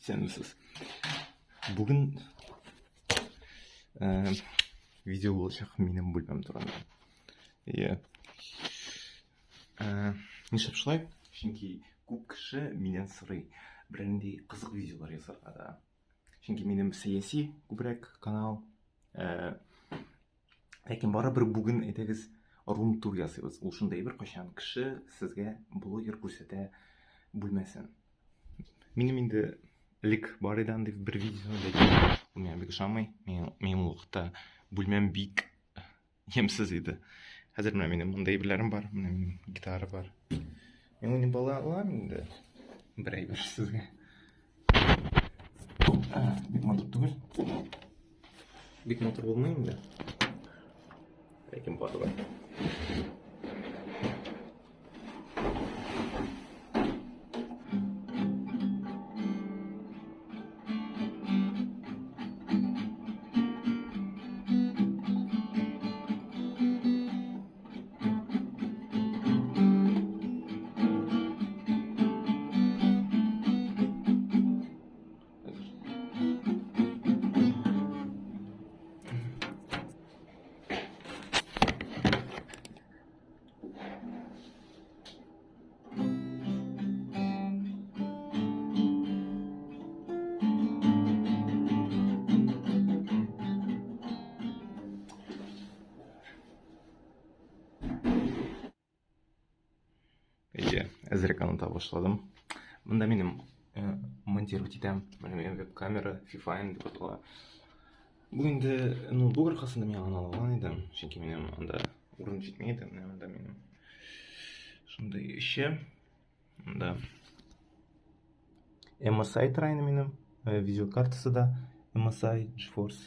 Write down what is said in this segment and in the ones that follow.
Исәнмесез. Бүген видео булачак минем бүлмәм турында. Иә. Нишләп шулай? Чөнки күп кеше миннән сорый берәр нинди кызык видеолар ясарга да. Чөнки минем сәяси күбрәк канал. Ләкин барыбер бүген әйдәгез рум-тур ясыйбыз. Ул шундый бер кайчан кеше сезгә блогер күрсәтә бүлмәсен. Минем инде элек бар иде андый бер видео, ләкин ул миңа бик ошамый. Минем ул вакытта бүлмәм бик ямьсез иде. Хәзер менә минем монда әйберләрем бар, менә минем гитара бар. Мин уйный бала алам инде. Бер әйбер сезгә. Бик матур түгел. Бик матур булмый инде. Ләкин барыбер. Әйе, әзрәк аны башладым. Монда минем монтировать итәм. Менә минем веб-камера Fifine дип атала. Бу инде ноутбук аркасында мин аны алган идем, чөнки минем анда урын җитми иде. Менә монда минем шундый эше. Монда MSI тора инде минем, видеокартасы да MSI GeForce.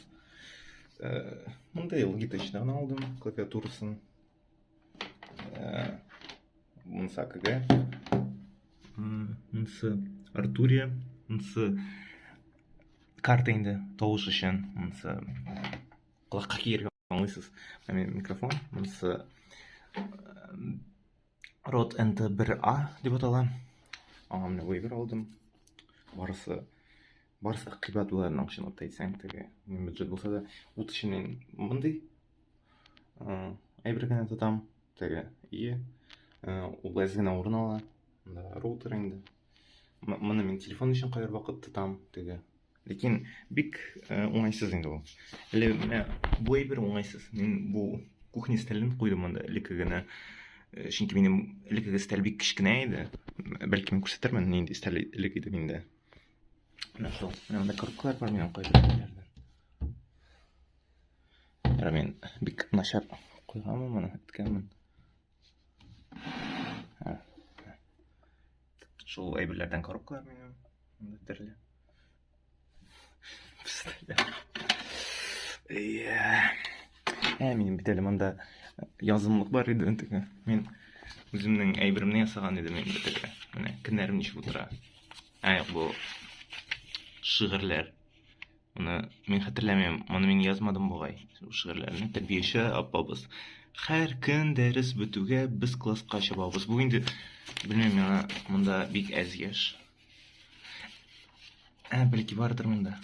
Монда Logitech-тан алдым клавиатурасын. Монысы АКГ. Монысы Артурия. Монысы карта инде тавыш өчен. Монысы колакка кияргә аңлыйсыз. Менә микрофон. Монысы Rode NT1A дип атала. Аңа менә вейвер алдым. Барысы барысы да кыйбат буларның чынлап та әйтсәң, теге бюджет булса да, ут өчен мин мондый әйбер генә тотам. Теге и ул әз генә урын ала. Монда роутер инде. Моны мин телефон өчен кайбер вакыт тотам теге. Ләкин бик уңайсыз инде ул. Әле менә бу әйбер уңайсыз. Мин бу кухня өстәлен куйдым монда элекке генә. Чөнки минем элеккеге өстәл бик кечкенә иде. Бәлки мин күрсәтермен нинди өстәл элек иде миндә. Менә шул. Менә монда коробкалар бар минем кайбер әйберләрдән. Яра мин бик начар куйганмын моны, әйткәнмен. Шул әйберләрдән коробкалар минем. Монда төрле. Иә. Ә, минем бит әле монда язымлык бар иде теге. Мин үземнең әйберемне ясаган идем инде теге. Менә көннәрем ничек утыра. Ә, бу шигырьләр. Моны мин хәтерләмим, моны мин язмадым бугай. Шул шигырьләрне тәрбияче апабыз. Һәр көн дәрес бетүгә без класска чабабыз. Бу инде белмим, миңа монда бик әз яшь. Ә, бәлки бардыр монда.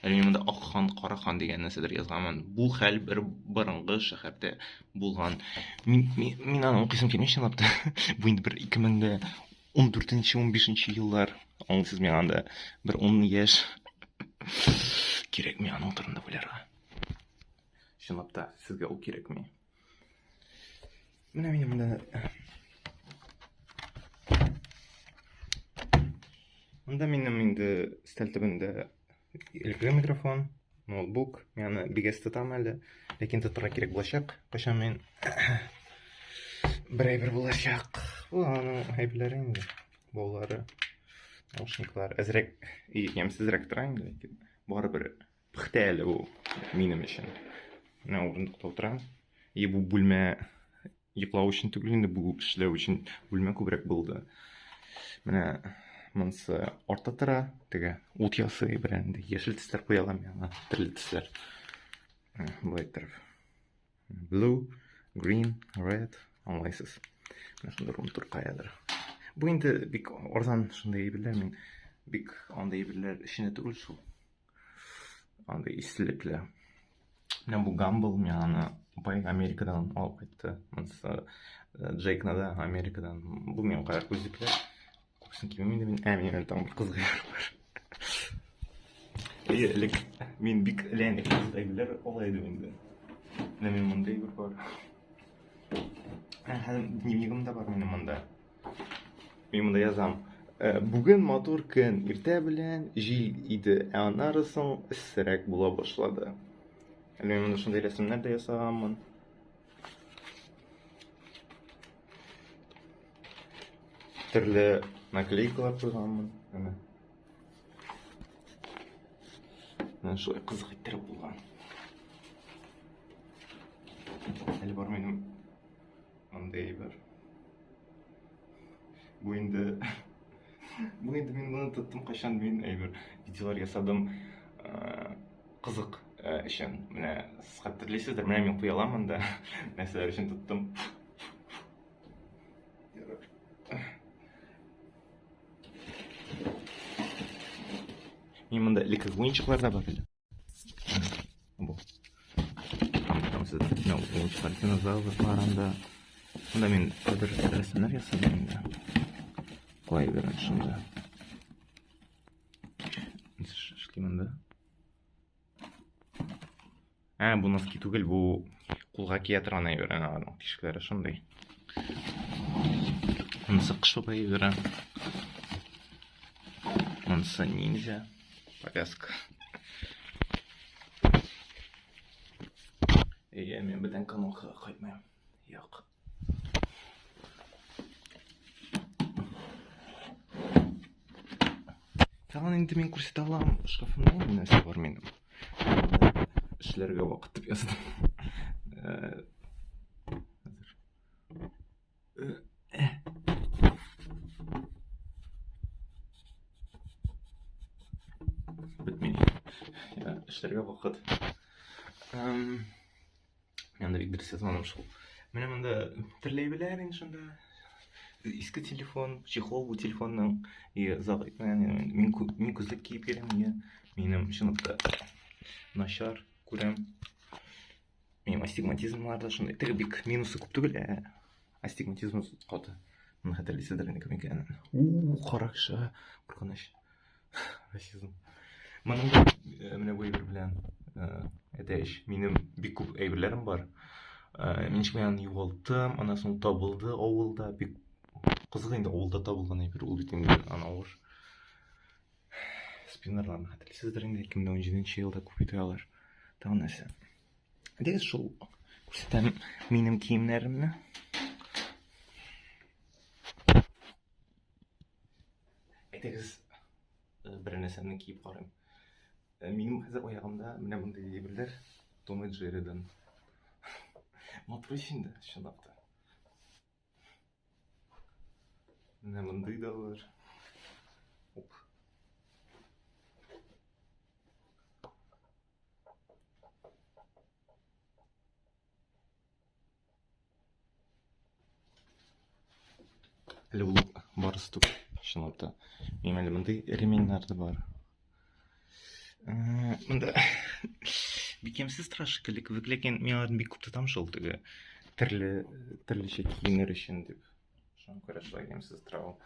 Әле мин монда Ак хан, Кара хан дигән нәрсәдер язганмын. Бу хәл бер борынгы шәһәрдә булган. Мин, мин, мин аны укыйсым килми чынлап та. Бу инде бер 2014-15 еллар. Аңлыйсыз, миңа анда бер 10 яшь. Кирәкми аның турында уйларга. Чынлап та, сезгә ул кирәкми. Менә минем монда Монда минем инде өстәл төбендә элекке микрофон, ноутбук. Мин аны бик әз тотам әле, ләкин тотарга кирәк булачак. Кайчан мин бер әйбер булачак. Бу аның әйберләре инде, баулары, наушниклар. Әзрәк ямьсезрәк тора инде, ләкин барыбер пөхтә әле ул минем өчен. Менә урындыкта утырам. И бу бүлмә йоклау өчен түгел инде, бу эшләү өчен бүлмә күбрәк булды. Менә монысы артта тора, теге ут ясый белән инде яшел төсләр куя алам мин аңа, төрле төсләр. Болай иттереп. Blue, green, red, аңлайсыз. Менә шунда рум тур каядыр. Бу инде бик арзан шундый әйберләр, мин бик андый әйберләр эчендә түгел шул. Андый истәлекле. Менә бу Гамбл миңа аны бай Америкадан алып кайтты. Монысы Джейкны да Америкадан. Бу минем кара күзлекләр. Күбесен кимим инде мин. Ә, минем әле тагын бер кызык әйбер бар. Әйе, элек мин бик лән кызык әйберләр ала идем инде. Менә минем мондый әйбер бар. Ә, хәзер дневнигым да бар минем монда. Мин монда язам. Бүген матур көн, иртә белән җил иде, ә аннары соң эссерәк була башлады. Әле мин монда шундый рәсемнәр дә ясаганмын. Төрле наклейкалар куйганмын. Менә. Менә шулай кызык иттереп булган. Әле бар минем мондый әйбер. Бу инде бу инде мин моны тоттым кайчан мин әйбер видеолар ясадым. Кызык өчен. Менә сез хәтерлисездер, менә мин куя алам монда. Нәрсәләр өчен тоттым. Мин монда элекке уенчыклар да бар әле. Бу. Там сез менә уенчыклар динозавр бар анда. Монда мин кайбер рәсемнәр ясадым инде. Кулай бирәм шунда. Эшли монда. Ә, бу носки түгел, бу кулга кия торган әйбер, әнә аның тишекләре шундый. Монысы кыш бабай әйбере. Монысы ниндзя повязка. Әйе, мин бүтән каналга кайтмыйм. Юк. Тагын инде мин күрсәтә алам, шкафымда инде нәрсә бар минем. Эшләргә вакыт дип яздым. Хәзер. Бетми. Эшләргә вакыт. Мин анда бик дөрес язмадым шул. Менә монда төрле әйберләр инде шунда. Иске телефон, чехол бу телефонның. И озак мин мин күзлек киеп йөрим, я. Минем чынлап та начар күрәм. Минем астигматизмлар да шундый. Теге бик минусы күп түгел, ә астигматизм каты. Моны хәтерлисездер инде кем икәнен. У, кара кеше, куркыныч. Расизм. Моның да менә бу әйбер белән әтәч. Минем бик күп әйберләрем бар. Мин ничек мин аны югалттым, аннан соң табылды авылда. Бик кызык инде авылда табылган әйбер ул бит инде аны авыр. Спиннерларны хәтерлисездер инде 2017 елда күп иде алар. Тагын нәрсә? Әйдәгез шул күрсәтәм минем киемнәремне. Әйдәгез, бер нәрсәне киеп карыйм. Минем хәзер аягымда менә мондый әйберләр Том и Джерридан. Матур ич инде, чынлап та. Менә мондый да бар. Оп. Әле ул барысы түгел, чынлап та. Минем әле мондый ременьнар да бар. Монда бик ямьсез тора шикелле кебек, ләкин мин аларны бик күп тотам шул теге төрле төрлечә киенер өчен дип. Шуңа күрә шулай ямьсез тора ул.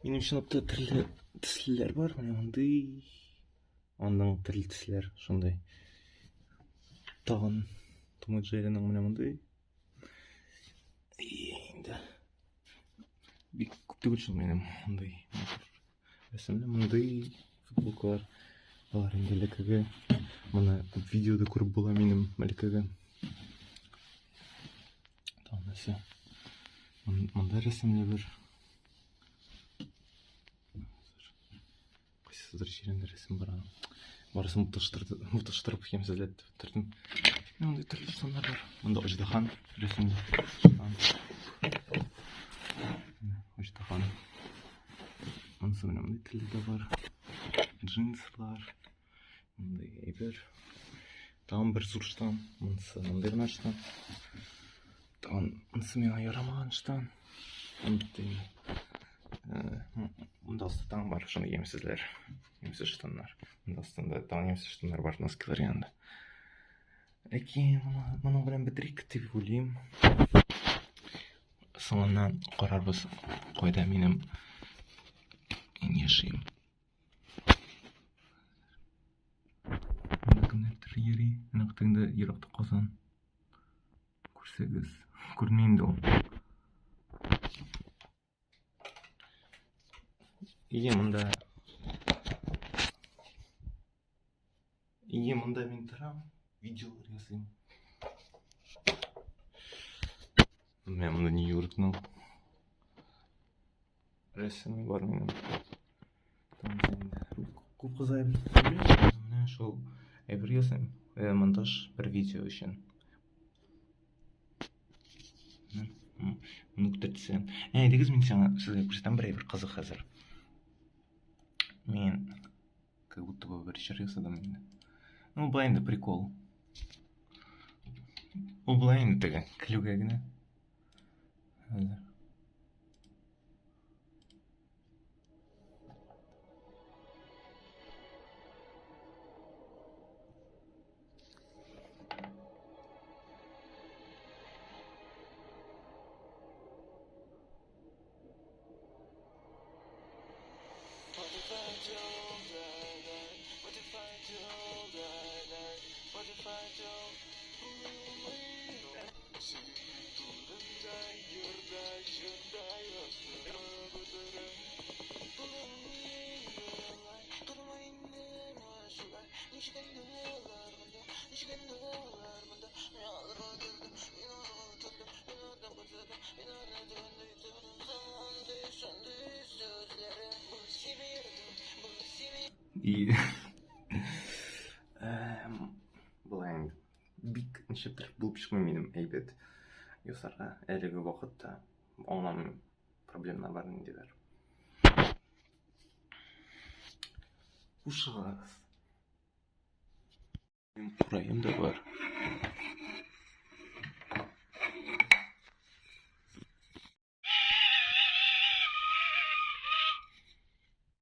Минем чынлап та төрле төслеләр бар, менә мондый. Аның төрле төсләр шундый. Тагын Том и Джерриның менә мондый. Инде бик күп түгел шул минем мондый. Рәсемле мондый футболкалар алар инде элеккеге. Моны күп видеода күреп була минем элеккеге. Тагын нәрсә? Монда рәсемле бер. Кайсыдыр җирендә рәсем бар аның. Барысын буташтырды, буташтырып ямьсезләтеп бетердем. Менә мондый төрле саннар бар. Монда Аждахан рәсемле. Аждахан. Шундый төрле дә бар. Джинслар. Мондый әйбер. Тагын бер зур штан. Монысы мондый гына штан. Тагын монысы миңа ярамаган штан. Бетте инде. Монда асты тагын бар шундый ямьсезләр. Ямьсез штаннар. Монда астында тагын ямьсез штаннар бар, носкилар янында. Ләкин моның белән бетерик дип уйлыйм. Соңыннан карарбыз, кайда минем мин яшим. Монда кемнәрдер йөри. Менә тегендә еракта Казан. Күрсәгез, күренми инде ул. Ие, монда. Ие, монда мин торам, видеолар ясыйм. Менә монда Нью-Йоркның рәсеме бар минем. Там күп кыз әйбер. Менә шул әйбер ясыйм. Монтаж бер видео өчен. Моны күтәртсәм. Ә, әйдәгез мин сиңа сезгә күрсәтәм бер әйбер кызык хәзер. Мин как будто бы бер җыр ясадым инде. Ну, былай инде прикол. Ул былай инде теге көлүгә генә. Хәзер. И былай инде бик ничектер булып чыкмый минем әйбәт ясарга әлеге вакытта аңламыйм проблемнар бар ниндидер. Хушыгыз. Минем кураем да бар.